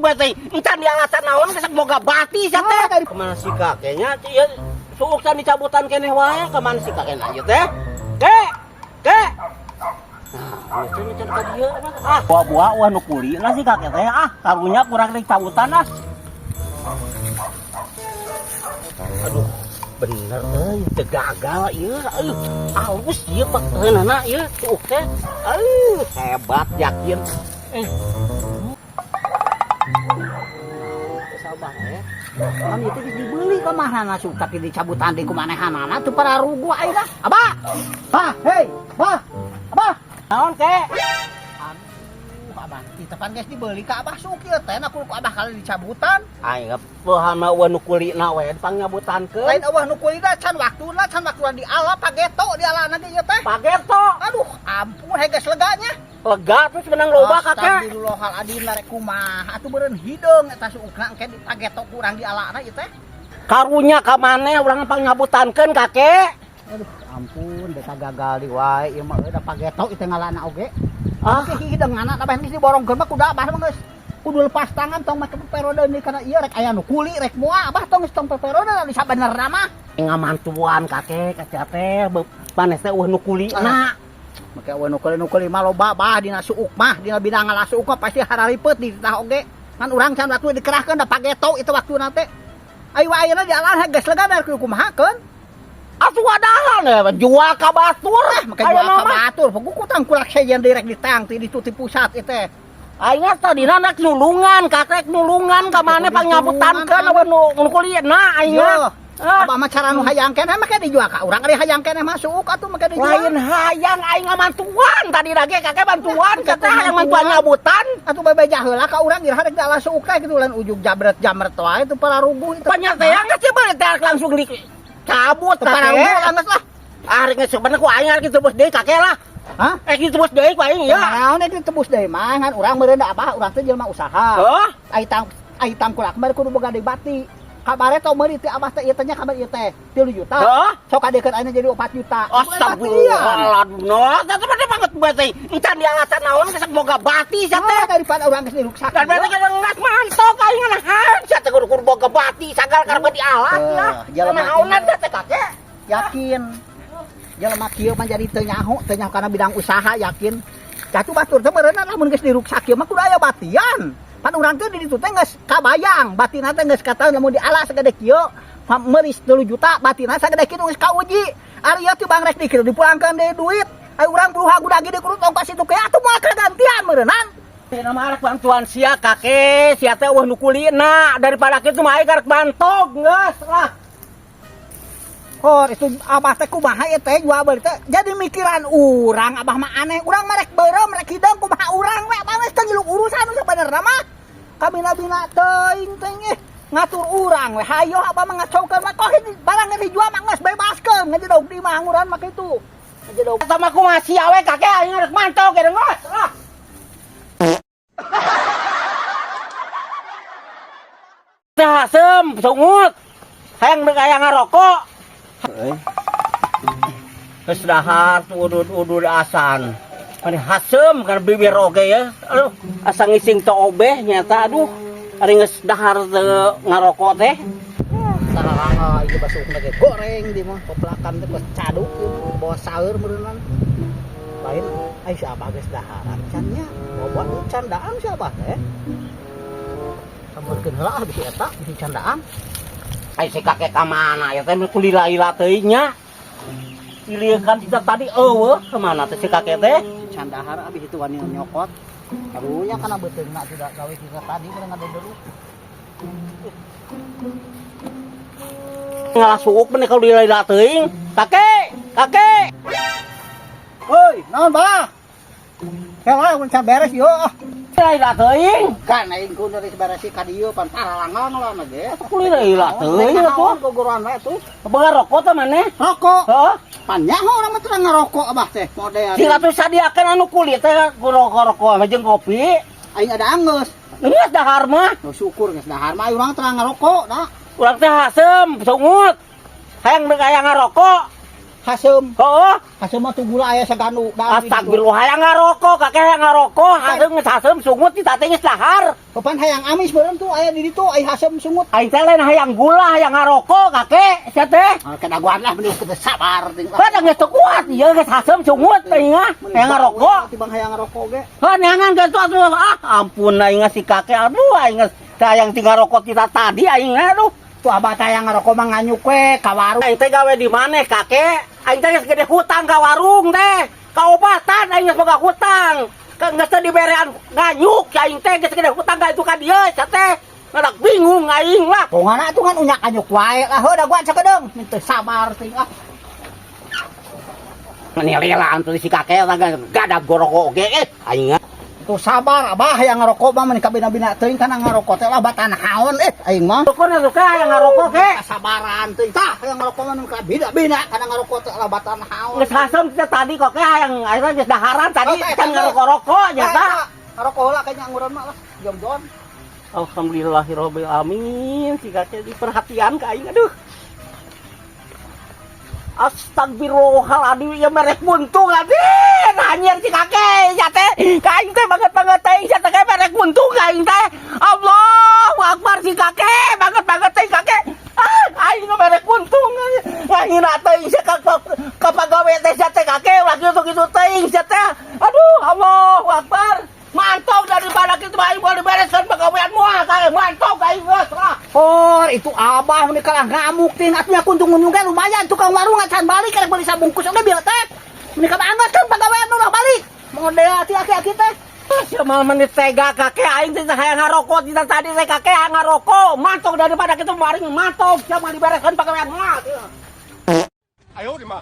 Berarti encan di alasan naon geus boga bati sia teh. Ah, Kemana si kakeknya? Ieu suuk can dicabutan keneh wae, kemana si kakekna ieu teh? Kek! Kek! Nah, geus teh can ka dieu mah. Ah, buah-buah wah nu kulina si kakek teh ah, karunya kurang dicabutan ah. Aduh, bener euy, teu gagal ieu euy. Alus ieu pakeunana ieu suuk teh. Euy, hebat yakin. Eh. Sabar ya. Kan itu geus dibeli ka mana suuk tapi dicabutan deui ku manehanana teu pararuguh ayeuna. Abah. Bah, hei, bah. Abah. Naon kek? Aduh, abah titepan geus dibeli ka abah suuk ieu teh na ku abah kali dicabutan. Aing pohana eueuh nu kulina we pangyabutankeun. Lain eueuh nu kulina can waktuna, can waktuna diala pageto dialana ge ieu teh. Pageto. Aduh, ampun heges leganya. Lega terus menang loba kakek. Astagfirullahaladzim rek kumaha atuh beureun hideung eta suukna engke dipageto kurang dialana ieu teh. Karunya ka maneh urang pangyabutankeun kakek. Aduh, ampun deka gagal di wae ieu mah euy da pageto ieu teh ngalana oge. Ah, Oke hideungana abah geus diborongkeun mah kudu abah mah geus kudu lepas tangan tong make peperode ni kana ieu rek aya nu kuli rek moal abah tong geus tong peperode di sabenerna mah. Ngamantuan kakek kaca teh maneh teh eueuh nu kulina. Make eueuh nu kuli nu kuli mah loba bah dina suuk mah dina bidang ngalah suuk mah pasti hararipet di tah oge. Ngan urang can waktu dikerahkeun da pageto itu waktuna teh. Ayo ayeuna dialan geus lega da kudu kumahakeun. Atuh wadahan ya jual ka batur. Ah, make jual ka batur, puguh ku tangkulak sejen direk di tang ti ditu ti pusat ieu teh. Aing tadina rek nulungan, kakek nulungan ka maneh pangyabutankeun eueuh nu kulina aing mah. Ah. Abah mah cara nu hayang keneh make dijual ka urang ari hayang keneh mah suuk atuh make dijual. Lain hayang aing ngamantuan tadi lagi kakek bantuan kata hayang bantuan nyabutan. Atuh bebeja heula ka urang iraha rek diala suuk teh kitu lain ujug jabret-jamret wae teu pararuguh itu. Panyatean geus beuli teh langsung dicabut Teu pararuguh kakek. lah geus lah. Ah rek geus sebenarnya ku aing rek ditebus deui kakek lah. Hah? Eh ditebus deui ku aing ya. Naon rek ditebus deui mah ngan urang meureun da abah urang teh jelema usaha. Heuh? Ai tang ai tangkulak mah kudu boga deui bati. Kabare tau meuli ti abah teh ieu teh nya kabar ieu teh 3 juta. Heuh? Sok kadekeun ayeuna jadi 4 juta. Astagfirullahaladzim. Teh mah banget berarti. Encan di alasan naon geus boga bati sia teh. Teh daripada urang geus diruksak. Dan berarti kan ngas mantok aing nahan sia teh kudu kudu boga bati sagal karep dialas ya. Jelema Naonan teh kakek. Yakin. Jelema kieu mah jadi teu nyaho kana bidang usaha yakin. Catu batur teh meureunna lamun geus diruksak kieu mah kudu aya batian. Pan urang teh di ditu teh geus kabayang, batina teh geus kataeun lamun dialas sagede kieu, meuli 3 juta, batina sagede kieu geus kauji. Ari ieu teh bang rek dikira dipulangkeun deui duit. Ai urang beruha gudag gede kudu tong ka situ ke atuh moal kagantian meureunnan. Dina mah arek bantuan sia kakek, sia teh eueuh nu kulina daripada kitu mah aing arek bantog geus lah. Oh, itu abah teh kumaha ieu teh jual beli teh. Jadi mikiran urang abah mah aneh, urang mah rek beureum rek hideung kumaha urang we abah geus teu ngilu urusan nu sabenerna mah. Kabina-bina teuing teh ngatur urang we hayo abah mah ngacaukeun mah kok barang geus dijual mah geus bebaskeun ngajedog di mah anguran mah kitu. Ngajedog. Sama kumaha sia we kakek aing arek mantog ge geus lah. Teh asem sungut. Hayang deuk aya ngarokok. Geus dahar tuh udud-udud asan. Mani hasem kana bibir oge ya. Aduh, asa ngising teu obeh nyata aduh. Ari geus dahar teu ngarokok teh. Sararanga ieu basukna ge goreng di mah peplakan teh geus caduk ieu bawa saeur meureunnan. Lain ai si abah geus daharan can nya. Bawa can daang si abah teh. Sampeurkeun heula ah bisi eta bisi can daang. Ai si kakek ka mana ya teh kulila-ila teuing nya. Pilihkan kita tadi eueuh kemana teh si kakek teh? Can dahar abis itu wani nyokot. Karunya kana beuteungna tidak gawe kita tadi meureun ngadodol. Ngalah suuk bener kalau dilila teuing. Kakek, kakek. Hoi, naon bah? Heula mun can beres yo. Lila teuing. Kan aing kudu geus beres ka dieu pan paralangan lah mah ge. Kulila teuing atuh. Gogoran wae tuh. Boga rokok teh maneh? Rokok. Heuh. Pan nyaho urang mah teu ngarokok abah teh model. Sing atuh sadiakeun anu kulit teh rokok-rokok mah jeung kopi. Aing ada anggeus. Geus dahar mah. Nu syukur geus dahar mah urang teu ngarokok da. Urang teh hasem sungut. Hayang deuk aya ngarokok. Haseum. Heeh. Haseum mah tuh gula aya sagandu. Astagfirullah, hayang ngarokok, kakek hayang ngarokok, haseum geus haseum sungut di teh geus dahar. Kapan hayang amis beureum tuh aya di ditu aya haseum sungut. Aing teh lain hayang gula, hayang ngarokok kakek, sia teh. Ah, kedaguan lah mending kita sabar ting. Pada geus teu kuat, ieu geus haseum sungut aing ah, hayang ngarokok. Tibang hayang ngarokok ge. Hah, neangan geus atuh ah, ampun aing si kakek, aduh aing geus hayang tinggal rokok kita tadi aing aduh. Tuh abah teh hayang ngarokok mah nganyuk we ka warung. Aing teh gawe di maneh kakek? Aing teh geus gede hutang ka warung teh. Kaobatan aing geus boga hutang. Ka geus teh diberean nganyuk aing teh geus gede hutang ka itu ka dieu sia teh. Ngadak bingung aing lah. Pongana atuh ngan unyak anyuk wae lah heuh daguan sakedeung. Teu sabar ting ah. Nilai tuh si kakek lah gadak gorokok oge eh aing. Tuh sabar abah hayang ngarokok mah mun kabina-bina teuing kana ngarokok teh lah batan haon eh aing mah. Syukur atuh hayang ngarokok ge. Kasabaran teuing tah hayang ngarokok mah mun kabina-bina kana ngarokok teh lah batan haon. Geus haseum teh tadi kok ke hayang aing geus daharan tadi Oh, teh, kan teh. ngarokok-rokok nya tah. Ngarokok heula kayaknya anguran mah lah jom-jom. Alhamdulillahirabbil alamin si kakek diperhatian ka aing aduh. Astagfirullahaladzim ya merek buntung adin anjir si kakek ya teh ka aing teh banget banget teh sia teh merek buntung ka aing teh. Allahu akbar si kakek banget banget teh kakek ah aing mah merek buntung ngahina teh sia ka ka pagawe teh sia teh kakek ulah kitu kitu teh sia teh aduh. Allahu akbar, mantap daripada kitu aing moal dibereskeun pagawean moal kakek mantap aing geus lah. Oh, itu abah mun kalah ngamuk ting atuh nya kuntung-kuntung ge lumayan tukang warung acan balik karek beli sabungkus oge bieu teh. Mun ka anggot kan pagawean ulah balik. Model ati aki-aki teh. Sia malah menit tega kakek aing teh hayang ngarokok tita tadi teh kakek hayang ngarokok mantap daripada kitu maring mantap sia mah dibereskeun pagawean moal. 哎呦我的妈！